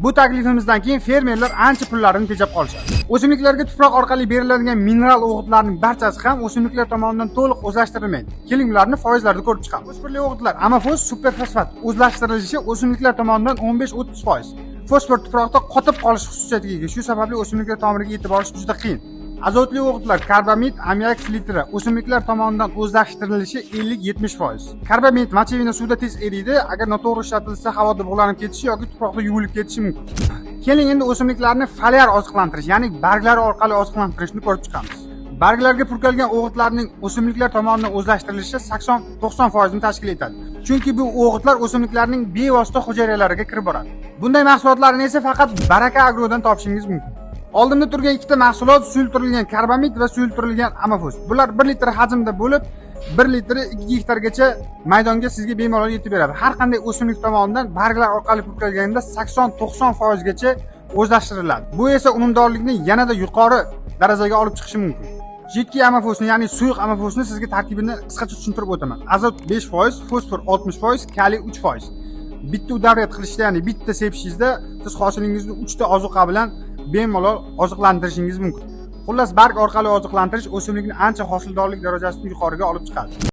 Bu taklifimizdan keyin fermerlar ancha pullarini tejab qolishadi. O'simliklarga tuproq orqali beriladigan mineral o'g'itlarning barchasi ham o'simliklar tomonidan to'liq o'zlashtirilmaydi. Keling, ularni foizlarda ko'rib chiqamiz. Fosforli o'g'itlar amofos, superfosfat o'zlashtirilishi o'simliklar tomonidan 15-30%. Fosfor tuproqda qotib qolish xususiyatiga ega. Shu sababli o'simliklar tomiriga yetib borish juda qiyin. Azotli o'g'itlar karbamid, ammiak, selitra o'simliklar tomonidan o'zlashtirilishi 50-70%. Karbamid mochevina suvda tez eriydi. Agar noto'g'ri ishlatilsa, havoda bug'lanib ketishi yoki tuproqda yuvilib ketishi mumkin. Keling, endi o'simliklarni foliar oziqlantirish, ya'ni barglari orqali oziqlantirishni ko'rib chiqamiz. Barglarga purkalgan o'g'itlarning o'simliklar tomonidan o'zlashtirilishi 80-90% ni tashkil etadi. Chunki bu o'g'itlar o'simliklarning bevosita hujayralariga kirib boradi. Bunday mahsulotlarni esa faqat Baraka Agrodan topishingiz mumkin. Oldimda turgan ikkita mahsulot suyultirilgan karbamid va suyultirilgan amofos. Bular 1 litr hajmda bo'lib, 1 litri 2 gektargacha maydonga sizga bemalol yetib beradi. Har qanday o'simlik tomonidan barglar orqali purkalganda 80-90% gacha o'zlashtiriladi. Bu esa unumdorlikni yanada yuqori darajaga olib chiqishi mumkin. Jiddiy amofosni, ya'ni suyuq amofosni sizga tarkibini qisqacha tushuntirib o'taman. Azot 5%, fosfor 60%, kaliy 3%. Bitta udaryat qilishda, ya'ni bitta sepishingizda siz hosilingizni 3 ta ozuqa bilan bemalol oziqlantirishingiz mumkin. Xullas, barg orqali oziqlantirish o'simlikni ancha hosildorlik darajasini yuqoriga olib chiqadi.